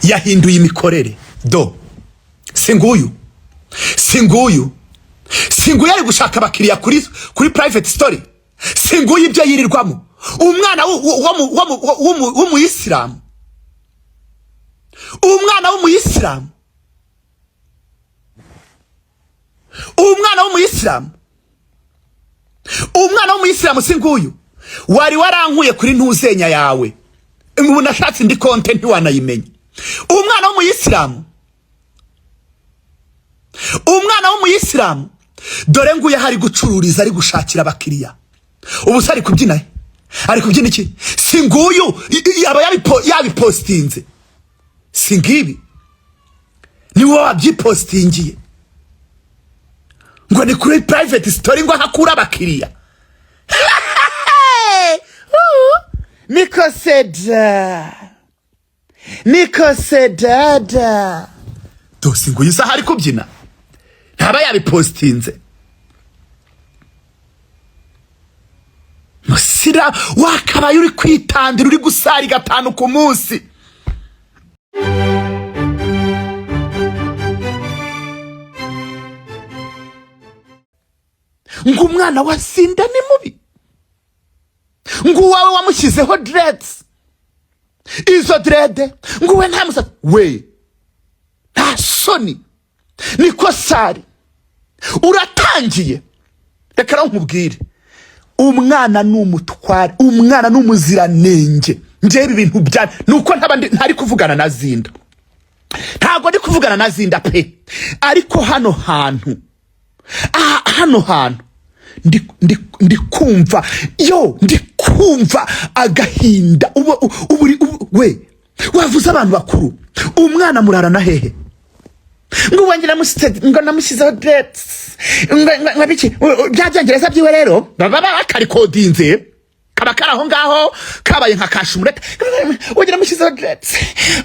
Yahinduye imikorere. Do, si nguyu, si nguyu, si nguyu ari gushaka abakiriya kuri private story. Si nguyu ibyo yirirwamo? Umwana w'umuyisilamu, umwana w'umuyisilamu, umwana w'umuyisilamu, umwana w'umuyisilamu. Si nguyu wari warankuye kuri ntuzenya yawe? Ubu nashatse indi konte, ntiwanayimenya. Umwana w'umuyisilamu, umwana w'umuyisilamu, dore nguyu aho ari gucururiza, ari gushakira abakiriya. Ubu se ari kubyina he? Ari kubyina iki? Si nguyu yaba yabipostinze? Si ngibi? Ni wowe wabyipostingiye ngo ni kuri private story, ngo hakura abakiriya. Niko seda, niko sedada. Dore nguyu isaha ari kubyina, ntaba yabipostinze? Musira wakabaye uri kwitandira, uri gusari gatanu ku munsi. Ngo umwana wa Sinda ni mubi, ngo uwawe wamushyizeho dreads, izo dread, ngo uwe nta musatsi we, nta soni. Niko sari uratangiye. Reka rero nkubwire, umwana ni umutware, umwana ni umuziranenge. Njyewe ibi bintu bya nuko ntaba ntari kuvugana na Zinda, ntabwo ndi kuvugana na Zinda pe, ariko hano hantu, aha hano hantu ndi kumva yo, ndi kumva agahinda. Ubu we wavuze abantu bakuru, umwana murarana hehe? Ngo wanjye ngo namushyizeho dreads, ngo biki bya byongereza byiwe rero baba bakarikodinze, kaba kari aho ngaho, kabaye nka kashumureta. Wagira namushyizeho dreads,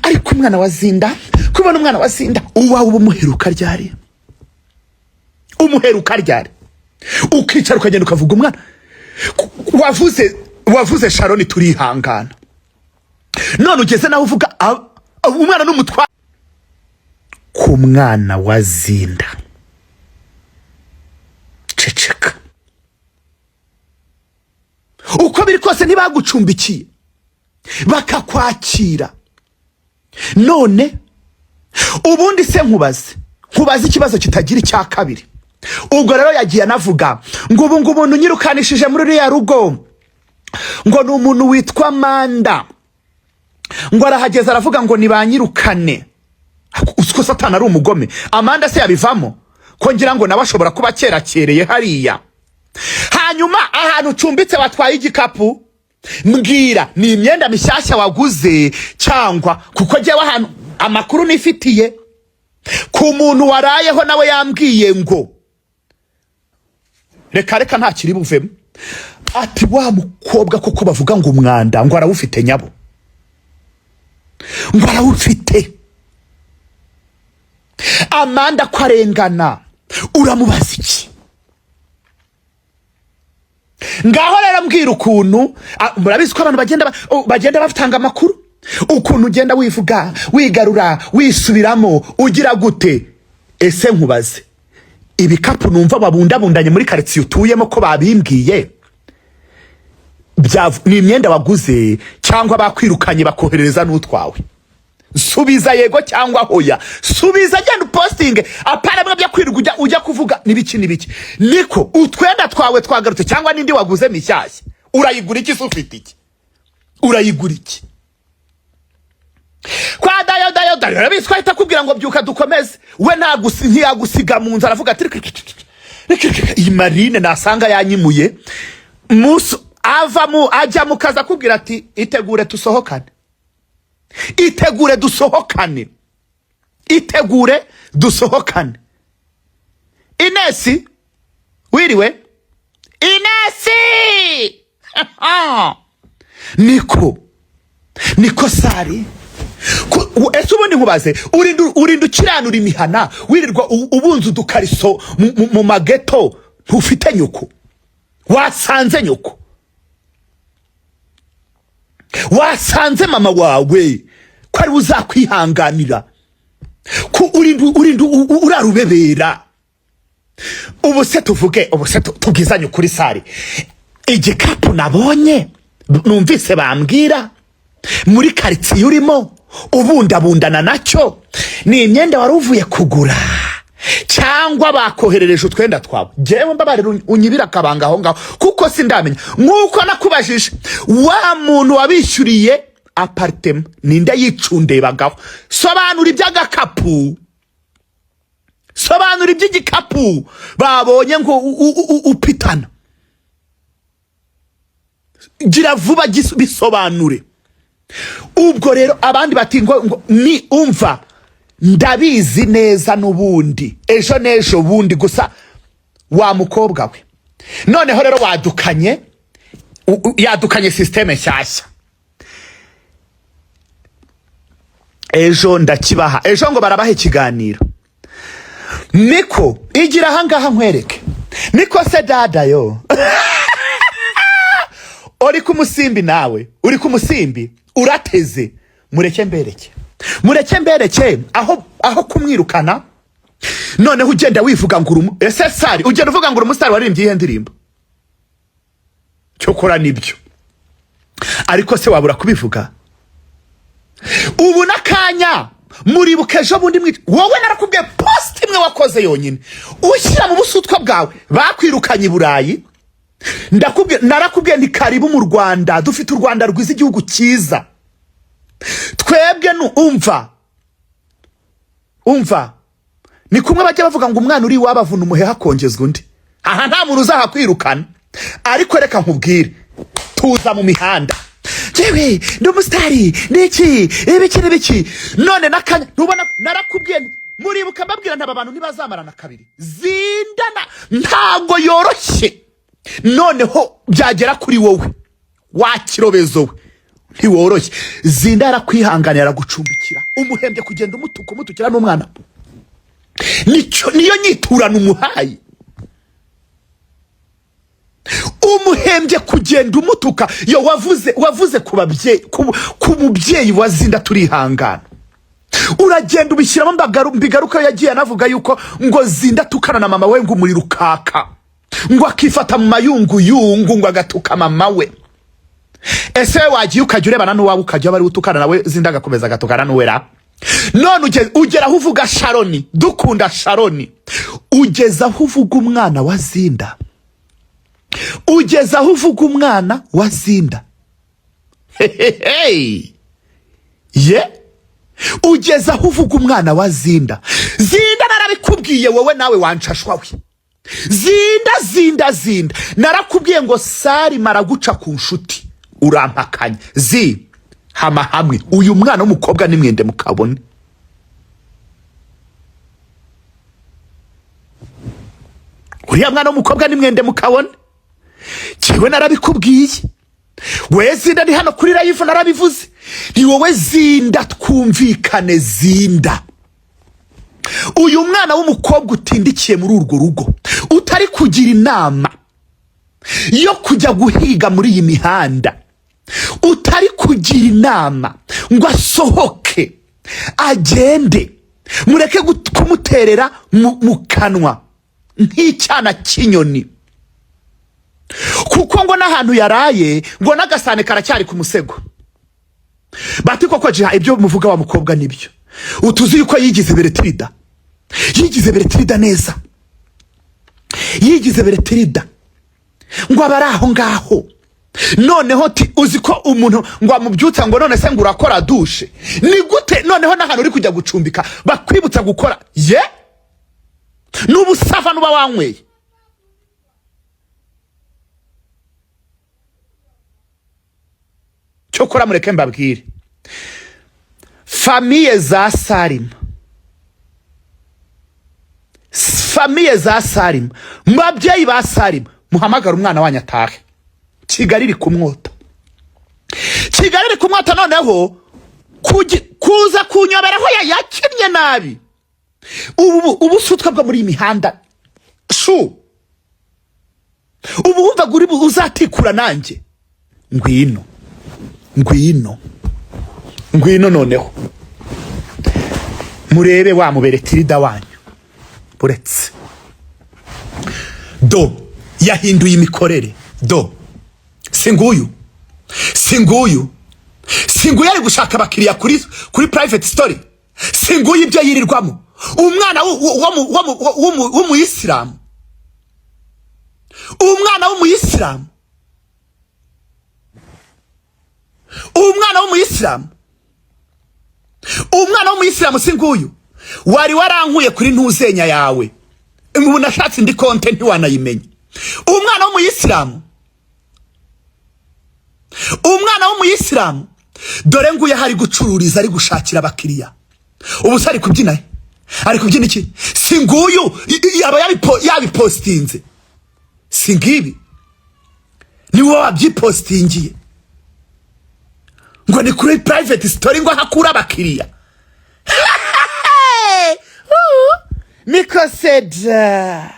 ariko umwana wa Zinda, kubona umwana wa Zinda, uwawe uba umuheruka ryari? Umuheruka ryari? Ukicara ukagenda ukavuga umwana. Wavuze Sharoni turihangana, none ugeze nawe uvuga umwana n'umutware ku mwana wa Zinda. Ceceka, uko biri kose ntibagucumbikiye bakakwakira. None ubundi se nkubaze ikibazo kitagira icya kabiri. Ubwo rero yagiye anavuga ngo ubu ngo umuntu unyirukanishije muri ruriya rugo ngo ni umuntu witwa Manda, ngo arahageze aravuga ngo nibanyirukane. Uzi ko Satani ari umugome? Amanda se yabivamo ko ngira ngo nawe ashobora kuba akerakereye hariya? Hanyuma ahantu ucumbitse watwaye igikapu, mbwira, ni imyenda mishyashya waguze cyangwa? Kuko njyewe ahantu amakuru nifitiye ku muntu warayeho, nawe yambwiye ngo reka reka, ntakiri buvemo. Ati wa mukobwa koko bavuga ngo umwanda ngo arawufite nyabo, ngo arawufite. Amanda ko arengana, uramubaza iki? Ngaho rero mbwira ukuntu, murabizi ko abantu bagenda batanga amakuru, ukuntu ugenda wivuga, wigarura, wisubiramo, ugira gute. Ese nkubaze, ibikapu numva babundabundanye muri karitsiye utuyemo, ko babimbwiye, ni imyenda waguze cyangwa bakwirukanye bakoherereza n'utwawe? Subiza yego cyangwa hoya. Subiza, genda upostinge, apana bimwe byo kwirirwa ujya kuvuga n'ibiki n'ibiki. Niko utwenda twawe twagarutse cyangwa n'indi waguze mishyashya? Urayigura iki se? Ufite iki? Urayigura iki? Kwa Dayo, Dayo, Dayo urabizi ko ahita akubwira ngo byuka dukomeze. We ntiyagusiga mu nzu, aravuga ati reka, reka, reka, reka, iyi Marine nasanga yanyimuye. Musu ava mu ajya mu kazi, akubwira ati itegure dusohokane, itegure dusohokane, itegure dusohokane. Inesi wiriwe, Inesi. Niko sari. Ese ubundi nkubaze, urinda ukiranura imihana, wirirwa ubunza udukariso mu mageto, ntufite nyoko? Wasanze nyoko, wasanze mama wawe? Ko ari we uzakwihanganira, ko urinda urarubebera. Ubu se tuvuge, ubu se tubwizanye ukuri, sari igikapu nabonye, numvise bambwira muri karitsiye urimo ubundabundana nacyo, ni imyenda wari uvuye kugura cyangwa bakoherereje utwenda twawe? Jyewe mbabarira, unyibire akabanga aho ngaho, kuko sindamenya. Nk'uko nakubajije wa muntu wabishyuriye appartement, ninde yicundebagaho? Sobanura iby'agakapu, sobanura iby'igikapu babonye ngo upitana. Gira vuba, bisobanure. Ubwo rero abandi bati ngo ni umva, ndabizi neza n'ubundi ejo n'ejo bundi gusa wa mukobwa we. Noneho rero wadukanye yadukanye système nshyashya, ejo ndakibaha, ejo ngo barabaha ikiganiro. Niko igira ahangaha nkwereke, niko se dada yo uri ku musimbi, nawe uri ku musimbi urateze. Mureke mbereke, mureke mbereke aho kumwirukana. Noneho ugenda wivuga ngo ese sari ugenda uvuga ngo uri umusitari, waririmbye iyihe ndirimbo? Cyokora nibyo, ariko se wabura kubivuga ubu n'akanya? Muribuka ejo bundi wowe narakubwiye, post imwe wakoze yonyine ushyira mu busutwa bwawe, bakwirukanye i Burayi. Ndakubwiye, narakubwiye nti karibu mu Rwanda, dufite u Rwanda rwiza, igihugu cyiza. Twebwe nu umva, umva, ni kumwe bajya bavuga ngo umwana uri iwabo avuna umuheha akongezwa undi. Aha nta muntu uzahakwirukana, ariko reka nkubwire, tuza mu mihanda, jewe ndi umusitari, niki ibiki n'ibiki. None n'akanya ntubona, narakubwiye nti, muribuka mbabwira ntaba bantu ntibazamarana kabiri, zindana ntabwo yoroshye. Noneho byagera kuri wowe wa kirobezo we, ntiworoshye. Zinda yarakwihanganira, aragucumbikira, umuhembye kugenda umutuka, umutukira n'umwana. Nicyo niyo nyiturano umuhaye, umuhembye kugenda umutuka. Yo wavuze ku babyeyi, ku mubyeyi wa Zinda, turihangana. Uragenda ubishyiramo mbigaruka. Yagiye anavuga yuko ngo Zinda atukana na mama we, ngo umuriro ukaka, ngo akifata mu mayunguyungu, ngo agatuka mama we. Ese we wagiye ukajya urebana n'uwawe, ukajya aba ari utukana nawe, Zinda agakomeza agatukana n'uwera? None ugera aho uvuga Sharoni, dukunda Sharoni, ugeze aho uvuga umwana wa Zinda, ugeze aho uvuga umwana wa Zinda. Hehehe, ye ugeze aho uvuga umwana wa Zinda. Zinda narabikubwiye wowe, nawe wanshashwa we. Zinda, Zinda, Zinda, narakubwiye ngo sari maraguca ku nshuti, urampakanya. Zi hama hamwe, uyu mwana w'umukobwa ni mwende mukabone. Uriya mwana w'umukobwa ni mwende mukabone. Kiwe narabikubwiye we Zinda, ni hano kuri live narabivuze, ni wowe Zinda, twumvikane Zinda. Uyu mwana w'umukobwa utindikiye muri urwo rugo, utari kugira inama yo kujya guhiga muri iyi mihanda, utari kugira inama ngo asohoke agende, mureke kumuterera mu kanwa nk'icyana cy'inyoni, kuko ngo n'ahantu yaraye ngo n'agasahane karacyari ku musego. Bati koko jiha, ibyo muvuga wa mukobwa nibyo, utuzi yuko yigize Beretirida, yigize Beretirida neza, yigize Beretirida, ngo aba ari aho ngaho. Noneho ti uzi ko umuntu ngo amubyutsa ngo none se ngo urakora douche? Ni gute noneho n'ahantu uri kujya gucumbika bakwibutsa gukora? Ye n'ubusava nuba wanyweye. Cyokora mureke mbabwire, famille za Salima, famille za Salima, babyeyi ba Salima, muhamagara umwana wanyu atahe. Kigali iri kumwota, Kigali iri kumwota. Noneho kuza kunyoberaho yakinnye nabi. Ubu ubusutwa bwo muri iyi mihanda shu, ubu wumvaga uri uzatikura nanjye. Ngwino, ngwino, Ngwino noneho murebe wa muberetirida wanyu. Buretse do yahinduye imikorere. Do si nguyu, si nguyu, si nguyu ari gushaka abakiriya kuri private story. Si nguyu ibyo yirirwamo? Umwana w'umuyisilamu, umwana w'umuyisilamu, umwana w'umuyisilamu, umwana w'umuyisilamu. Si nguyu wari warankuye kuri ntuzenya yawe? Ubu nashatse indi konte, ntiwanayimenya. Umwana w'umuyisilamu, umwana w'umuyisilamu, dore nguyu aho ari gucururiza, ari gushakira abakiriya. Ubu se ari kubyina he? Ari kubyina iki? Si nguyu yaba yabipostinze? Si ngibi? Ni wowe wabyipostingiye ngo ni kuri private story, ngo hakura abakiriya. Niko seda,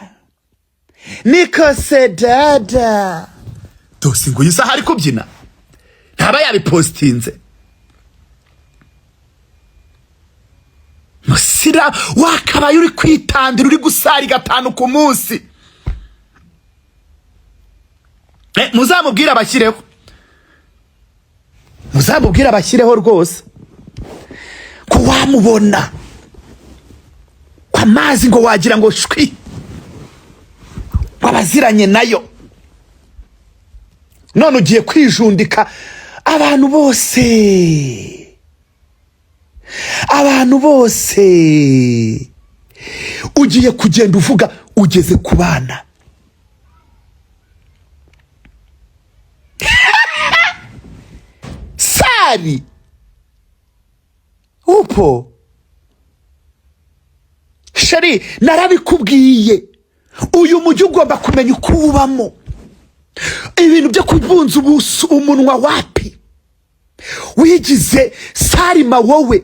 niko sedada. Dore nguyu isaha ari kubyina, ntaba yabipostinze? Musira wakabaye uri kwitandira, uri gusari gatanu ku munsi. Muzamubwire abashyireho, muzamubwire abashyireho rwose, ko wamubona ko amazi ngo wagira ngo shwi, wabaziranye nayo. None ugiye kwijundika abantu bose, abantu bose ugiye kugenda uvuga, ugeze ku bana. Sari upo sheri, narabikubwiye, uyu mujyi ugomba kumenya uko ubamo. Ibintu byo kubunza umunwa wapi, wigize Sarima wowe.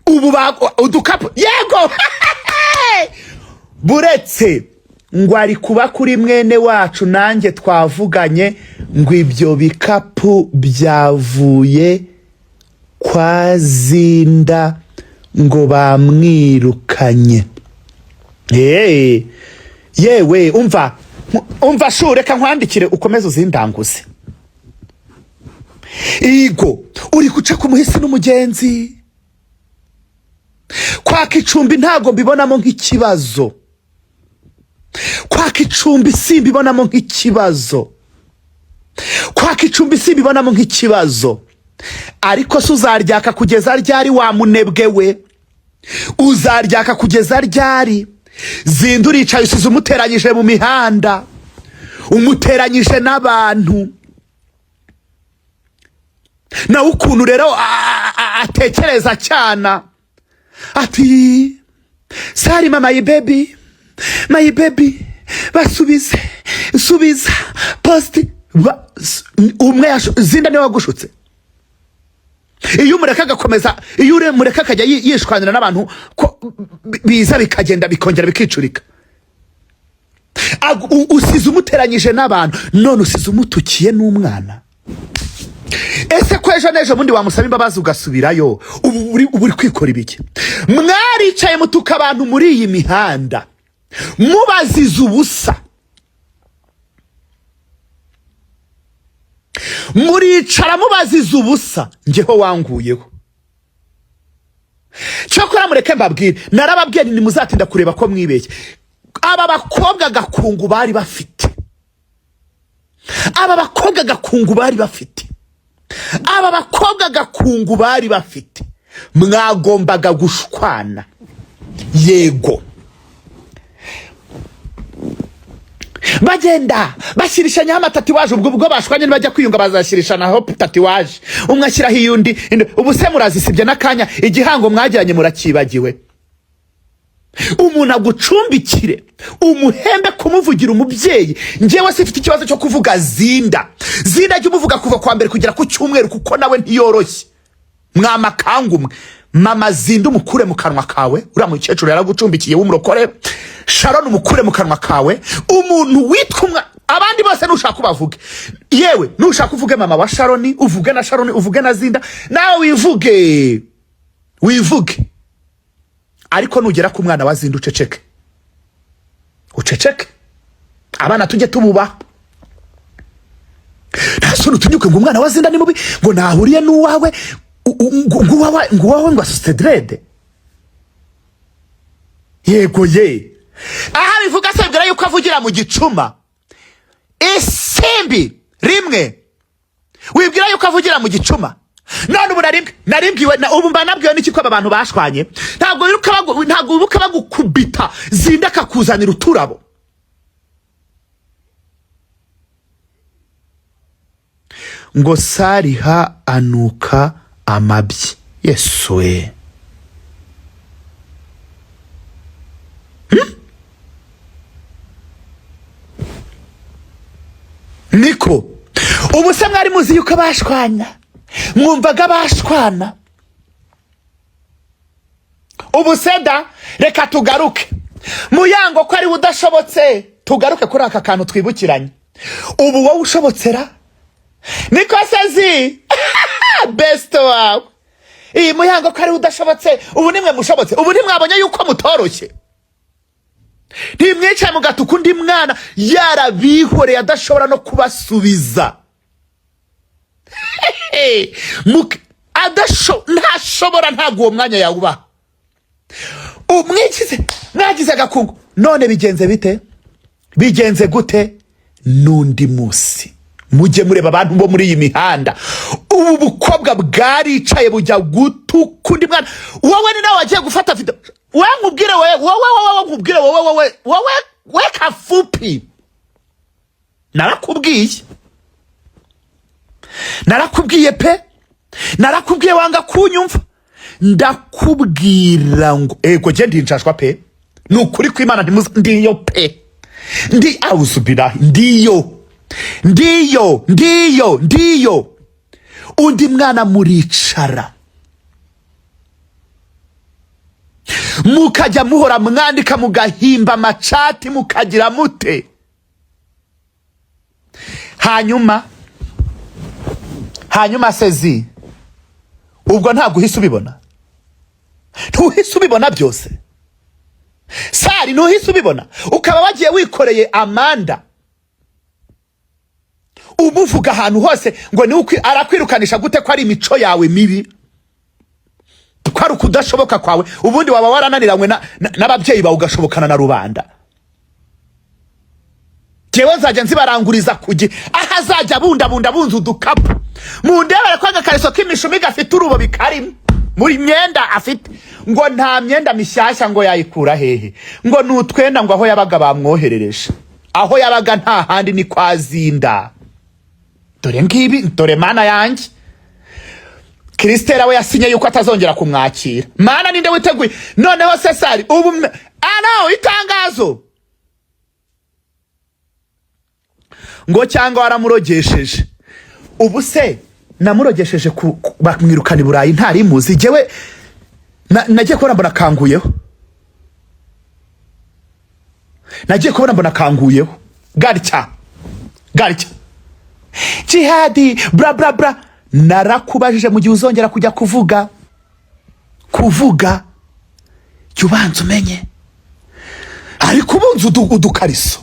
Ubu udukapu yego. Buretse ngo ari kuba kuri mwene wacu, nanjye twavuganye ngo ibyo bikapu byavuye kwa Zinda, ngo bamwirukanye. Yewe, umva, umva shu, reka nkwandikire ukomeze uzindanguze. Igo uri guca ku muhisi n'umugenzi. Kwaka icumbi ntago mbibonamo nk'ikibazo, kwaka icumbi simbibonamo nk'ikibazo, kwaka icumbi simbibonamo nk'ikibazo. Ariko se uzaryaka kugeza ryari, wa munebwe we? Uzaryaka kugeza ryari? Zinda uricaye, usize umuteranyije mu mihanda, umuteranyije n'abantu. Nawe ukuntu rero atekereza cyana, ati Sarima my baby, my baby, basubize, subiza post. Umwe Zinda niwe wagushutse. Iyo umureka agakomeza, iyo umureka akajya yishwanira n'abantu, ko biza bikagenda bikongera bikicurika. Usize umuteranyije n'abantu, none usize umutukiye n'umwana. Ese ko ejo n'ejo bundi wamusaba imbabazi ugasubirayo? Ubu uri kwikora ibiki? Mwaricaye mutuka abantu muri iyi mihanda mubaziza ubusa, muricara mubaziza ubusa. Njyeho wanguyeho. Cyokora mureke mbabwire, narababwiye nti ntimuzatinda kureba ko mwibeshye. Aba bakobwa gakungu bari bafite, aba bakobwa gakungu bari bafite, aba bakobwa gakungu bari bafite, mwagombaga gushwana. Yego, bagenda bashyirishanya amatatuwaje. Ubwo bashwanye ntibajya kwiyunga, bazashyirishanaho tatuwaje, umwe ashyiraho iy'undi. Ubu se murazisibye n'akanya? Igihango mwagiranye murakibagiwe. Umuntu agucumbikire, umuhembe kumuvugira umubyeyi. Njyewe sifite ikibazo cyo kuvuga Zinda. Zinda jya umuvuga kuva kwa mbere kugera ku cyumweru, kuko nawe ntiyoroshye. Mwamakangu mwe, mama Zinda umukure mu kanwa kawe. Uriya mukecuru yaragucumbikiye w'umurokore. Sharon umukure mu kanwa kawe. Umuntu witwa umwa Abandi bose nushaka ubavuge, yewe nushaka uvuge mama wa Sharoni, uvuge na Sharoni, uvuge na Zinda, nawe wivuge, wivuge, ariko nugera ku mwana wa Zinda uceceke, uceceke. Abana tujye tububaha. Nta soni utinyuke ngo umwana wa Zinda ni mubi, ngo ntahuriye n'uwawe, ngo uwawe ngo asutse dread. Yego ye, aha bivuga se bwira yuko avugira mu gicuma isimbi rimwe, wibwira yuko avugira mu gicuma. None ubu narimbwiwe ubu mba nabwiwe n'iki ko aba bantu bashwanye? Ntabwo wibuka bagukubita, Zinda akakuzanira uturabo. Ngo Sariha anuka amabyi. Yesu we! Niko ubu se mwari muzi yuko bashwana? Mwumvaga bashwana? Ubu seda reka tugaruke Muyango ko ari udashobotse, tugaruke kuri aka kantu twibukiranye. Ubu wowe ushobotsera niko sezi best wawe iyi Muyango ko ari udashobotse, ubu nimwe mushobotse. Ubu ntimwabonye yuko mutoroshye? Ntimwicaye mugatuka undi mwana yarabihoreye adashobora no kubasubiza, ntashobora, ntabwo uwo mwanya yawubaha. Umwikize mwagize agakungu, none bigenze bite? Bigenze gute? N'undi munsi mujye mureba abantu bo muri iyi mihanda. Ubu bukobwa bwaricaye bujya gutuka undi mwana. Wowe ni nawe wagiye gufata video. Wowe nkubwire, wowe wowe wowe nkubwire, wowe wowe wowe we kafupi, narakubwiye, narakubwiye pe, narakubwiye wanga kunyumva. Ndakubwira ngo ego jye ndinjajwa pe, ni ukuri kw'Imana, ndiyo pe, ndi awuzubirahi, ndiyo, ndiyo, ndiyo, ndiyo. Undi mwana muricara mukajya muhora mwandika, mugahimba amacati, mukagira mute. Hanyuma sezi ubwo ntabwo uhise ubibona, ntuhise ubibona byose sari, ntuhise ubibona, ukaba wagiye wikoreye Amanda umuvuga ahantu hose ngo ni arakwirukanisha gute, ko ari imico yawe mibi, ko ari ukudashoboka kwawe. Ubundi waba warananiranywe n'ababyeyi bawe ugashobokana na rubanda. Jewe nzajya nzibaranguriza kugi aho azajya bundabunda bunze udukapu, mundebere ko agakariso k'imishumi gafite urubobi karimo muri myenda afite, ngo nta myenda mishyashya ngo yayikura hehe, ngo ni utwenda ngo aho yabaga bamwoherereje, aho yabaga nta handi ni kwa Zinda. Dore ngibi, dore mana yanjye, Christelle we yasinye yuko atazongera kumwakira. Mana, ninde witeguye noneho? Sesari ubu ano itangazo ngo cyangwa waramurogesheje. Ubu se namurogesheje bamwirukana i Burayi ntarimuzi? Jewe nagiye kubona mbona kanguyeho, nagiye kubona mbona kanguyeho garya garya jihadi bra bra bra. Narakubajije mu gihe uzongera kujya kuvuga jya ubanza umenye, ariko ubunze udukariso.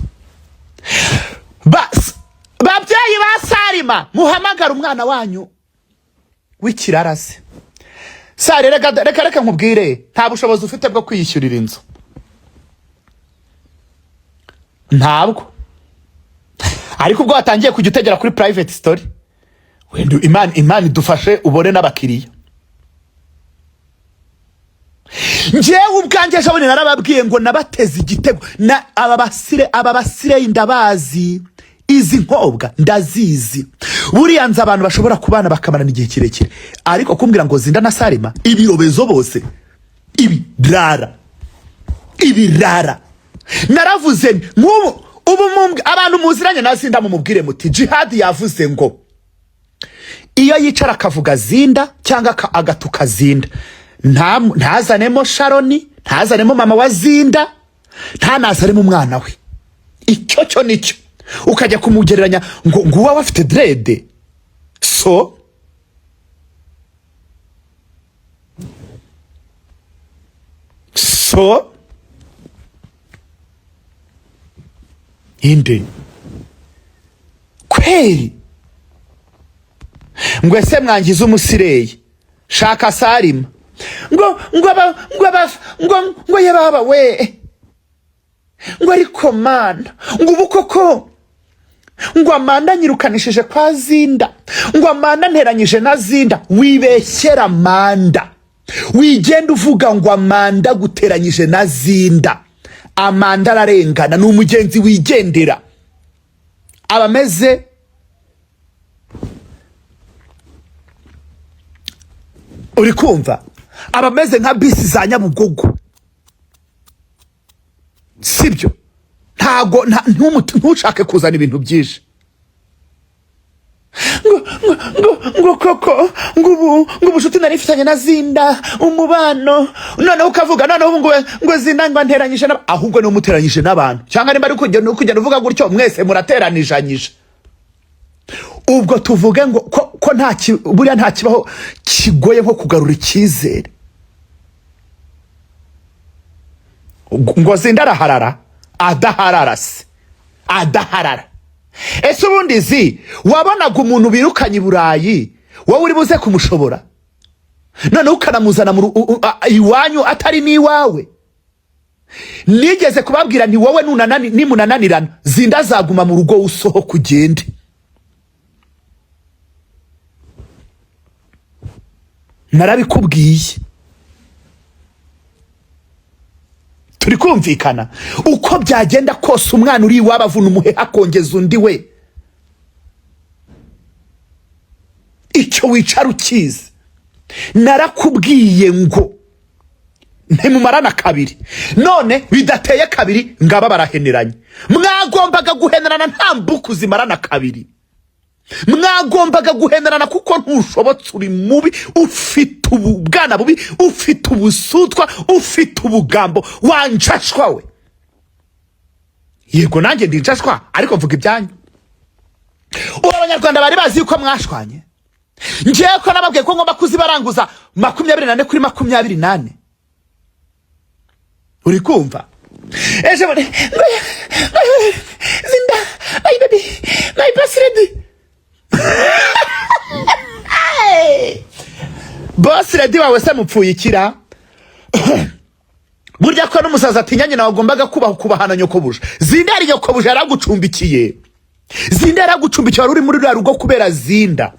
Babyeyi ba Sarima, muhamagara umwana wanyu w'ikirarase Sari. Reka reka reka nkubwire, nta bushobozi ufite bwo kwiyishyurira inzu, ntabwo. Ariko ubwo watangiye kujya utegera kuri private story, wenda Imana idufashe ubone n'abakiriya. Njyewe ubwanjye ejo bundi narababwiye ngo nabateze igitego na aba basire ndabazi, izi nkobwa ndazizi. Buriya nzi abantu bashobora kubana bakamarana igihe kirekire, ariko kumbwira ngo Zinda na Sarima ibirobezo bose ibirara ibirara. Naravuze nti, nk'ubu ubu abantu muziranye na Zinda mumubwire muti Jihad yavuze ngo iyo yicara akavuga Zinda cyangwa agatuka Zinda, ntazanemo Sharoni, ntazanemo mama wa Zinda, ntanazanemo umwana we. Icyo cyo nicyo. Ukajya kumugereranya ngo uwawe afite dread. So so inde kweri ngo ese mwangiza umusireyi? Shaka sarima ngo aba ngo aba ngo yababa we, ngo ariko Mana, ngo ubu koko ngo Amanda nyirukanishije kwa Zinda, ngo Amanda nteranyije na Zinda. Wibeshyera Amanda, wigenda uvuga ngo Amanda guteranyije na Zinda. Amanda ararengana, ni umugenzi wigendera, aba ameze uri kumva, aba ameze nka bisi za Nyabugogo, sibyo? Ntago ntushake kuzana ibintu byinshi ngo koko ngo ubu ngo ubucuti nari mfitanye na Zinda, umubano, noneho ukavuga noneho ubu ngo Zinda ngo anteranyije ahubwo niwe umuteranyije n'abantu, cyangwa nimba ari kugenda uvuga gutyo, mwese murateranijanyije. Ubwo tuvuge ngo ko nta buriya nta kibaho kigoye nko kugarura icyizere. Ngo Zinda araharara, adaharara se adaharara. Ese ubundi zi wabonaga umuntu birukanye i Burayi, wowe uri buze kumushobora, noneho ukanamuzana mu iwanyu atari n'iwawe? Nigeze kubabwira nti wowe nimunananirana, Zinda azaguma mu rugo, usohoka ugende. Narabikubwiye, turi kumvikana? Uko byagenda kose, umwana uri iwabo avuna umuheha akongeza undi we. Icyo wicara ukizi. Narakubwiye ngo ntimumarana kabiri, none bidateye kabiri ngaba baraheneranye. Mwagombaga guhenerana nta mbuku zimarana kabiri, mwagombaga guhenerana kuko ntushobotse, uri mubi, ufite ubwana bubi, ufite ubusutwa, ufite ubugambo, wanjashwa we. Yego, nanjye ndi njashwa, ariko mvuga ibyanyu. Ubu Abanyarwanda bari bazi yuko mwashwanye. Ngewe ko nababwiye ko ngomba kuzibaranguza 24/24, uri kumva? Ejo bundi ngo Zinda, my baby, my boss lady. Boss lady wawe se mupfuye ikira? Burya ko n'umusazi atinya nyina, wagombaga kubaha kubahana nyokobuja. Zinda yari nyokobuja, yaragucumbikiye. Zinda yaragucumbikiye, wari uri muri ruriya rugo kubera Zinda,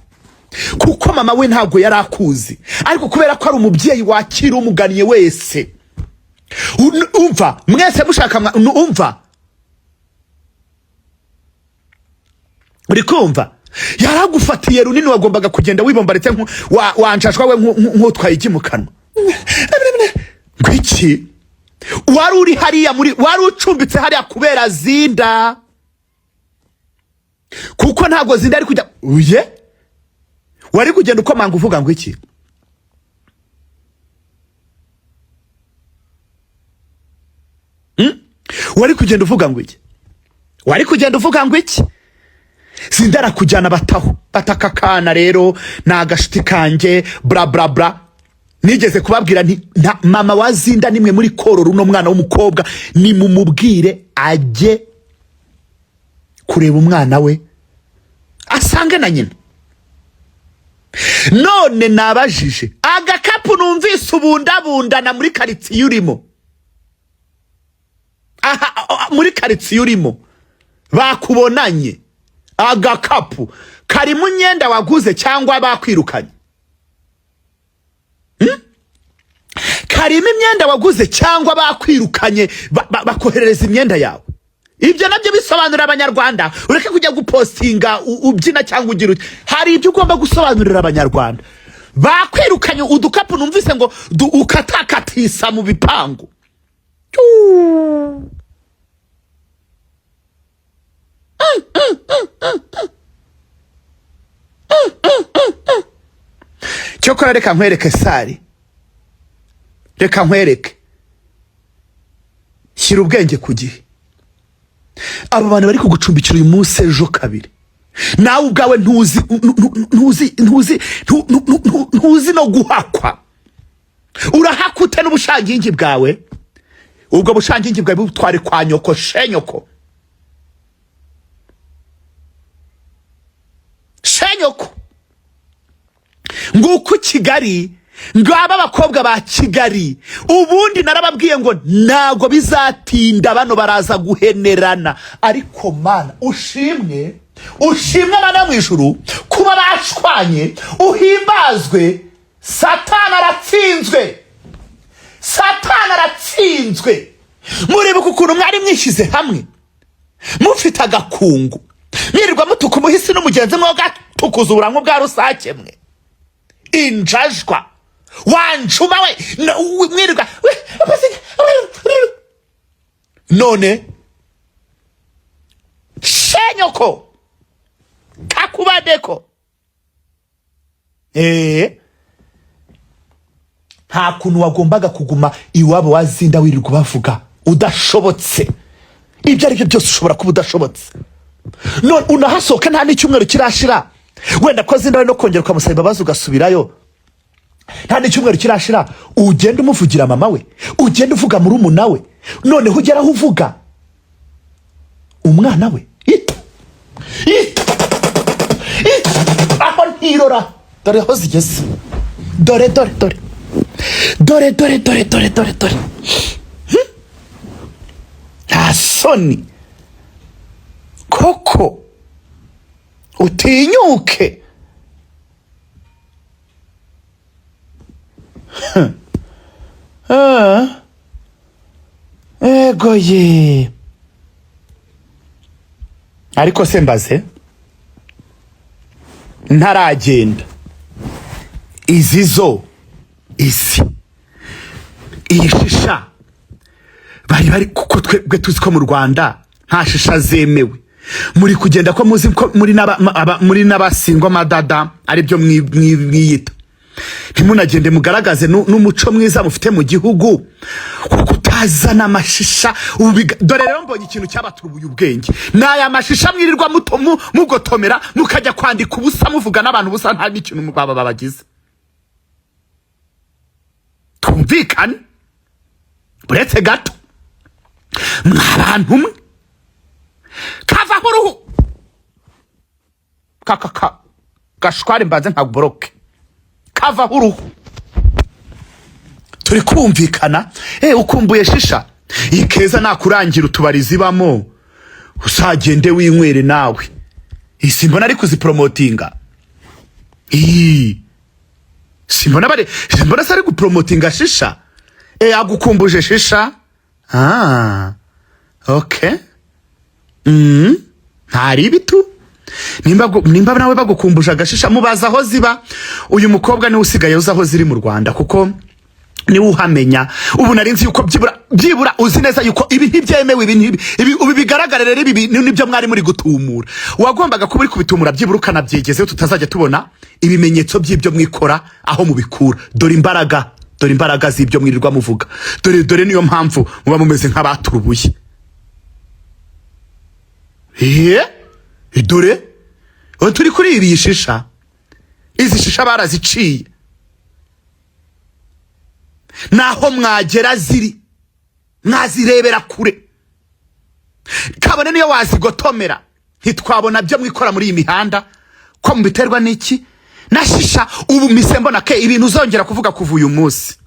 kuko mama we ntabwo yari akuzi, ariko kubera ko ari umubyeyi wakira umugannye wese. Umva, mwese mushaka umva, uri kumva, yaragufatiye runini, wagombaga kugenda wibombaritse wanjashwa we nk'utwaye igi mu kanwa. Ngwiki? Wari uri hariya muri, wari ucumbitse hariya kubera Zinda, kuko ntabwo Zinda ari kujya uye. Wari kugenda ukomanga uvuga ngo iki? Wari kugenda uvuga ngo iki? Wari kugenda uvuga ngo iki? Zinda arakujyana, bataho bataka akana rero ni agashuti kanjye, bla bla bla. Nigeze kubabwira nti mama wa Zinda nimwe muri korora uno mwana w'umukobwa, nimumubwire ajye kureba umwana we asange na nyina. None nabajije, agakapu numvise ubundabundana muri karitsiye urimo, aha muri karitsiye urimo bakubonanye agakapu karimo imyenda waguze cyangwa bakwirukanye? Karimo imyenda waguze cyangwa bakwirukanye bakoherereza imyenda yawe? Ibyo nabyo bisobanurira Abanyarwanda. Ureke kujya gupostinga ubyina cyangwa ugira uti. Hari ibyo ugomba gusobanurira Abanyarwanda. Bakwirukanye, udukapu numvise ngo ukatakatisa mu bipangu. Cyuu. Cyokora reka nkwereke sari, reka nkwereke, shyira ubwenge ku gihe. Aba bantu bari kugucumbikira uyu munsi, ejo kabiri, nawe ubwawe ntuzi ntuzi ntuzi ntuzi no guhakwa. Urahakwa ute n'ubushangingi bwawe? Ubwo bushangingi bwawe butware kwa nyoko, shenyoko, shenyoko. Nguko Kigali, ngaba abakobwa ba Kigali. Ubundi narababwiye ngo ntago bizatinda, bano baraza guhenerana. Ariko Mana ushimwe, ushimwe Mana mu ijuru kuba bashwanye, uhimbazwe. Satani aratsinzwe, Satani aratsinzwe. Muribuka ukuntu mwari mwishyize hamwe, mufite agakungu, mwirirwa mutuka umuhisi n'umugenzi, mwogatukuza uburango bwa rusake mwe injajwa wanjuma we, mwirirwa none shenyoko kakubadeko. Nta kuntu wagombaga kuguma iwabo wazinda wirirwa ubavuga udashobotse. Ibyo ari byo byose ushobora kuba udashobotse, none unahasohoka nta n'icyumweru kirashira. Wenda ko zinda no kongera ukamusaba imbabazi ugasubirayo, nta n'icyumweru kirashira ugenda umuvugira mama we, ugenda uvuga murumuna we, noneho ugera aho uvuga umwana we. Ito ito ito, aho ntirora, dore aho zigeze, dore dore dore dore dore dore dore dore dore. Nta soni koko, utinyuke. Ego ye, ariko se mbaze ntaragenda, izi zo izi iyi shisha bari kuko twebwe tuzi ko mu Rwanda nta shisha zemewe, muri kugenda ko muzi ko muri muri n'abasingwa madada, aribyo mwiyita, ntimunagende mugaragaze n'umuco mwiza mufite mu gihugu, kuko utazana amashisha. Dore rero mbonye ikintu cyabaturubuye ubwenge, ni aya mashisha mwirirwa mugotomera, mukajya kwandika ubusa, muvuga n'abantu ubusa, nta n'ikintu baba babagize. Twumvikane uretse gato, mwa bantu mwe, kavaho uruhu kaka gashwari, mbanze nkaboroke, kavaho uruhu. Turi kumvikana? Ukumbuye shisha ikeza, nakurangira utubari zibamo, uzagende winywere nawe. Simbona ari kuzipromotinga. Simbona bari, simbona se ari gupromotinga shisha. Agukumbuje shisha. Okay, ntari ibitu. Nimba nawe bagukumbuje agashisha, mubaza aho ziba. Uyu mukobwa niwe usigaye uzi aho ziri mu Rwanda, kuko niwe uhamenya. Ubu nari nzi yuko byibura uzi neza yuko ibi ntibyemewe, ibi ntibi ibi ubu bigaragara rero, ibi nibyo mwari muri gutumura. Wagombaga kuba uri kubitumura byibura ukanabyegezeho, tutazajya tubona ibimenyetso by'ibyo mwikora aho mubikura. Dore imbaraga, dore imbaraga z'ibyo mwirirwa muvuga, dore dore. Niyo mpamvu muba mumeze nk'abaturubuye. Dore ubu turi kuri ibi shisha, izi shisha baraziciye, naho mwagera ziri mwazirebera kure, kabone niyo wazigotomera ntitwabona byo mwikora muri iyi mihanda ko mubiterwa n'iki na shisha. Ubu mise mbona ke ibintu uzongera kuvuga kuva uyu munsi,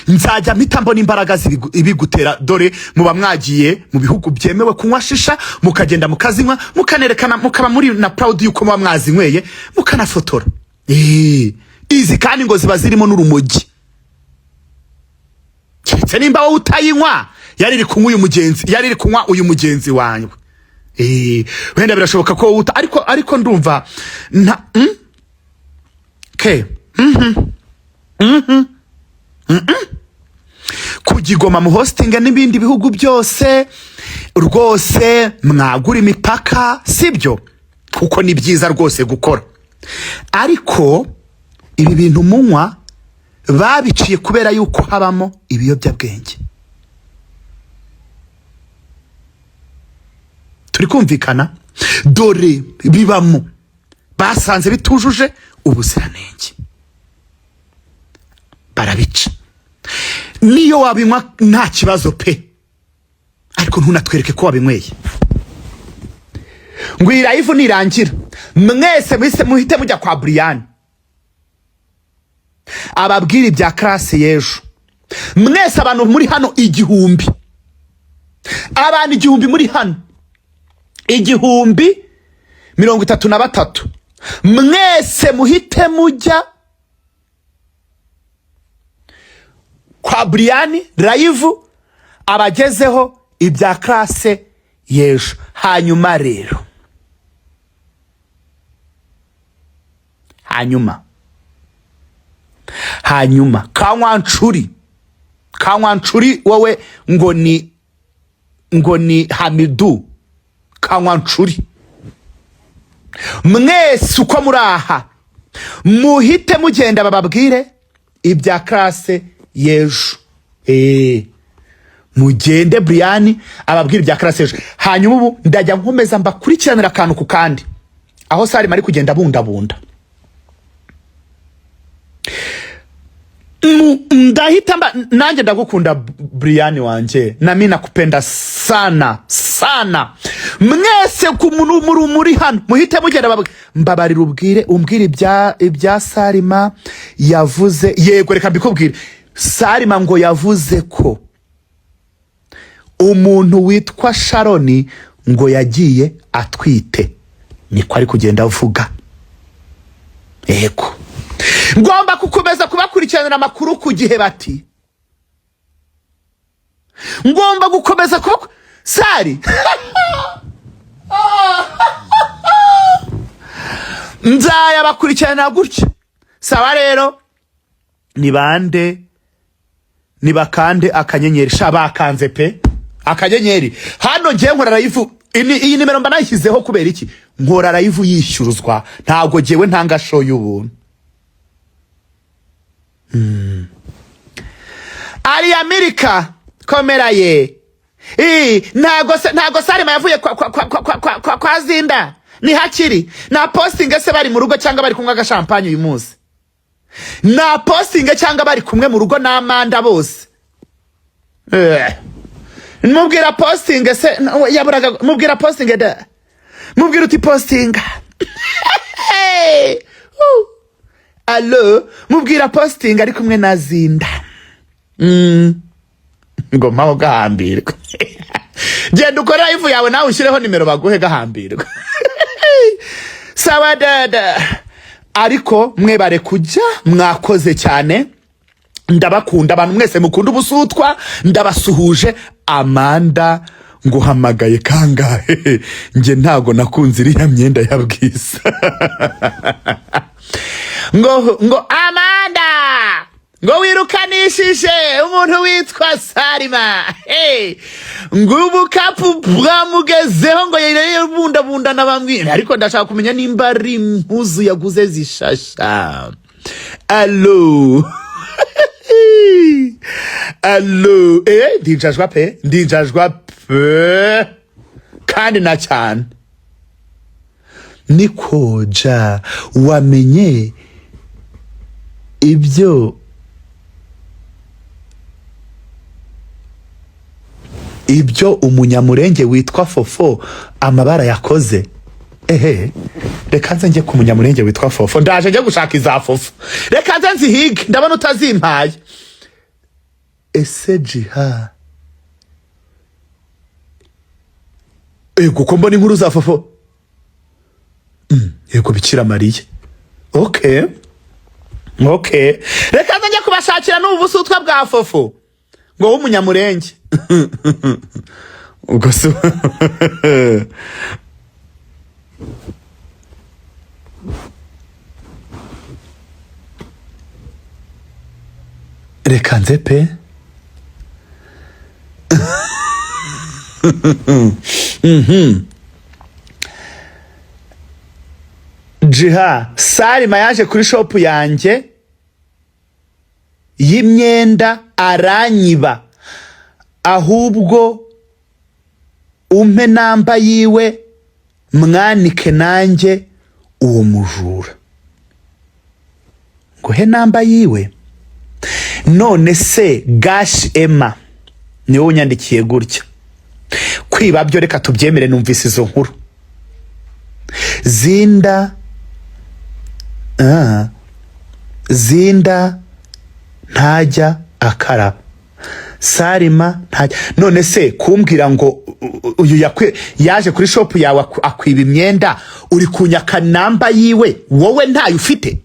nzajya mpita mbona imbaraga ibigutera. Dore muba mwagiye mu bihugu byemewe kunywa shisha, mukagenda mukazinywa, mukanerekana, mukaba muri na proud yuko muba mwazinyweye, mukanafotora. Izi kandi ngo ziba zirimo n'urumogi, keretse nimba wowe utayinywa, yari iri kunywa uyu mugenzi, yari iri kunywa uyu mugenzi wawe. Wenda birashoboka ko wowe uta, ariko ndumva nta ke kugigoma mu hostinga n'ibindi bihugu byose rwose mwagura imipaka, sibyo? Kuko ni byiza rwose gukora, ariko ibi bintu munywa babiciye kubera yuko habamo ibiyobyabwenge. Turi kumvikana? Dore bibamo, basanze bitujuje ubuziranenge barabica. Niyo wabinywa nta kibazo pe, ariko ntunatwereke ko wabinyweye. Ngo iyi live nirangira mwese muhite mujya kwa Brian ababwira ibya classe y'ejo. Mwese abantu muri hano 1000, abantu 1000 muri hano, 1033, mwese muhite mujya kwa Brian live abagezeho ibya classe y'ejo. Hanyuma rero, hanyuma Kanywancuri wowe ngo ni Hamidu Kanywancuri, mwese uko muri aha muhite mugenda bababwire ibya classe y'ejo. Mugende Brian ababwire ibya classe y'ejo. Hanyuma ubu ndajya nkomeza mbakurikiranira akantu ku kandi aho Salima ari kugenda bundabunda. Ndahita mba nanjye ndagukunda Brian wanjye, nami nakupenda sana sana. Mwese ku muntu muri hano muhite mugenda mbabarira ubwire umbwire ibya Salima yavuze. Yego reka mbikubwire. Salima ngo yavuze ko umuntu witwa Sharoni ngo yagiye atwite, niko ari kugenda avuga. Yego ngomba gukomeza kubakurikiranira amakuru ku gihe, bati ngomba gukomeza kuba Sari nzayabakurikirana gutya. Sawa rero, ni bande ni bakande akanyenyeri sha, bakanze pe akanyenyeri. Hano ngiye nkora live, iyi nimero mba nayishyizeho kubera iki? Nkora live yishyuruzwa, ntabwo ngewe ntanga show y'ubuntu. Ari Amerika komera ye. Ntago Salima yavuye kwa Zinda ni hakiri na posting se bari mu rugo cyangwa bari kunywa agashampanye uyu munsi, na posting cyangwa bari kumwe mu rugo n'Amanda bose. Mubwira posting se yaburaga, mubwira posting da, mubwira uti posting. Hey! Allo, mubwira posting ari kumwe na Zinda. Ngo mpaho gahambirwa. Genda ukore live yawe nawe ushyireho nimero baguhe gahambirwa. Sawa dada, ariko mwebare kujya, mwakoze cyane, ndabakunda abantu mwese mukunda ubusutwa, ndabasuhuje. Amanda nguhamagaye kangahe? Nge ntago nakunze iriya myenda ya Bwiza. Ngo Amanda ngo wirukanishije umuntu witwa Salima. Hey, ngo ubukapu bwamugezeho ngo yari bundabundana bamwe, ariko ndashaka kumenya nimba ari impuzu yaguze zishasha. Allo allo, ndinjajwa pe, ndinjajwa pe kandi na cyane. Niko ja wamenye ibyo umunyamurenge witwa Fofo amabara yakoze? Ehe, reka nze njye ku munyamurenge witwa Fofo, ndaje njye gushaka iza Fofo, reka nze nzihige, ndabona utazimpaye. Ese Jiha, ego ko mbona inkuru za Fofo? Yego Bikira Mariya. Okay okay, reka nze njye kubashakira n'ubu busutwa bwa Fofo ngo w'umunyamurenge. Ubwo se reka nze pe. Jiha, Salima yaje kuri shop yanjye y'imyenda aranyiba, ahubwo Umpe namba yiwe, mwanike nanjye uwo mujura. Nguhe namba yiwe? None se Gashi Emma, niwe unyandikiye gutya. Kwiba byo reka tubyemere, numvise izo nkuru zinda. Zinda ntajya akaraba, Sarima ntajya. None se kumbwira ngo uyu yaje kuri shop yawe akwiba imyenda, uri kunyaka namba yiwe, wowe ntayo ufite?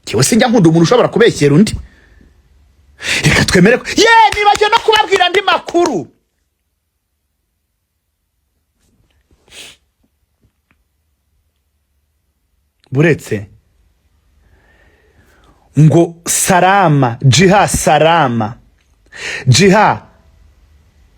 Njyewe sinjya nkunda umuntu ushobora kubeshyera undi. Reka twemere ko ye nibagiwe no kubabwira andi makuru. Buretse ngo Sarama Jiha, Sarama Jiha,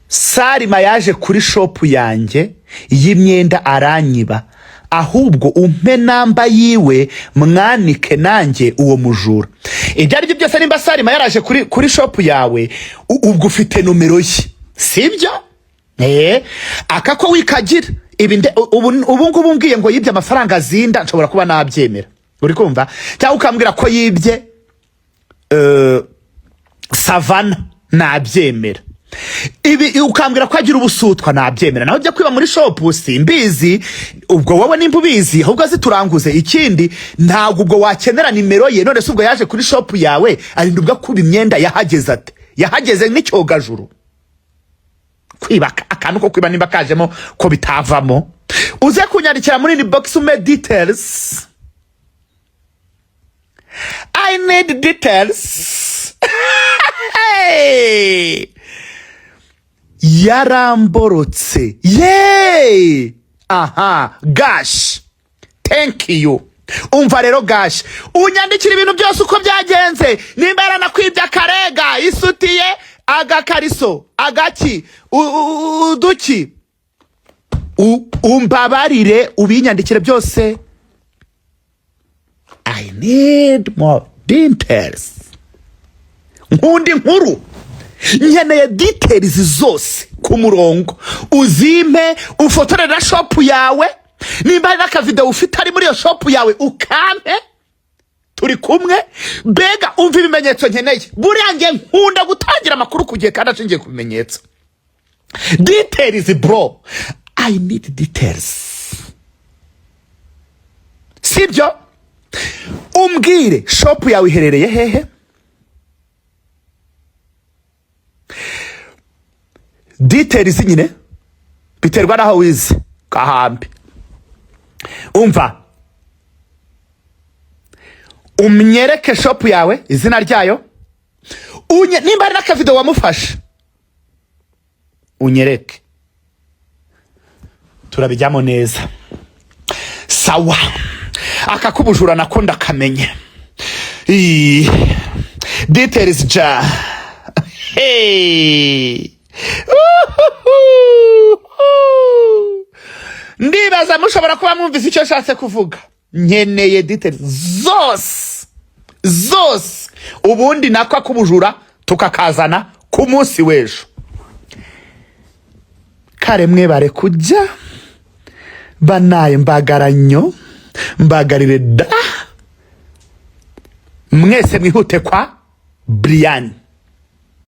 Sarima yaje kuri shop yanjye y'imyenda aranyiba. Ahubwo umpe namba yiwe, mwanike nanjye uwo mujura. Ibyo ari byo byose, nimba Sarima yaraje kuri shop yawe, ubwo ufite nomero ye, sibyo? Aka ko wikagira ibi ubu ngubu mbwiye ngo yibye amafaranga zinda, nshobora kuba nabyemera, uri kumva? Cyangwa ukambwira ko yibye Savana, nabyemera. Ibi ukambwira ko agira ubusutwa, nabyemera. Naho ujya kwiba muri shop, simbizi. Ubwo wowe nimba ubizi, ahubwo zituranguze. Ikindi, ntabwo ubwo wakenera nimero ye. None se ubwo yaje kuri shop yawe arinda ubwo akuba imyenda, yahageze ate? Yahageze n'icyogajuru? Kwiba akantu ko kwiba nimba kajemo ko bitavamo, uze kunyandikira muri inbox, umpe details. I need details. Hey! Yaramborotse ye. Aha Gash, thank you. Umva rero Gash, unyandikira ibintu byose uko byagenze, nimba yaranakwibye akarega, isutiye, agakariso, agaki, uduki, umbabarire ubinyandikire byose. I need more details. Nkunda inkuru, nkeneye details zose ku murongo. Uzimpe, ufotore na shop yawe. Nimba hari n'akavideo ufite ari muri iyo shop yawe, ukampe. Turi kumwe. Mbega umva ibimenyetso nkeneye. Buriya njye nkunda gutangira amakuru ku gihe kandi ashingiye ku bimenyetso. Details, bro, I need details. Sibyo? Umbwire shop yawe iherereye hehe, details nyine biterwa n'aho wize kahambi. Umva, umnyereke shop yawe, izina ryayo, nimba hari n'akavido wamufashe unyereke, turabijyamo neza. Sawa, aka k'ubujura nako ndakamenye. Ii, details ja. Hey. Uhuhu. Ndibaza mushobora kuba mwumvise icyo nshatse kuvuga. Nkeneye details zose zose, ubundi nako ak'ubujura tukakazana ku munsi w'ejo. Kare mwe bare kujya banaye mbagaranyo mbagarire da. Mwese mwihute kwa Brian.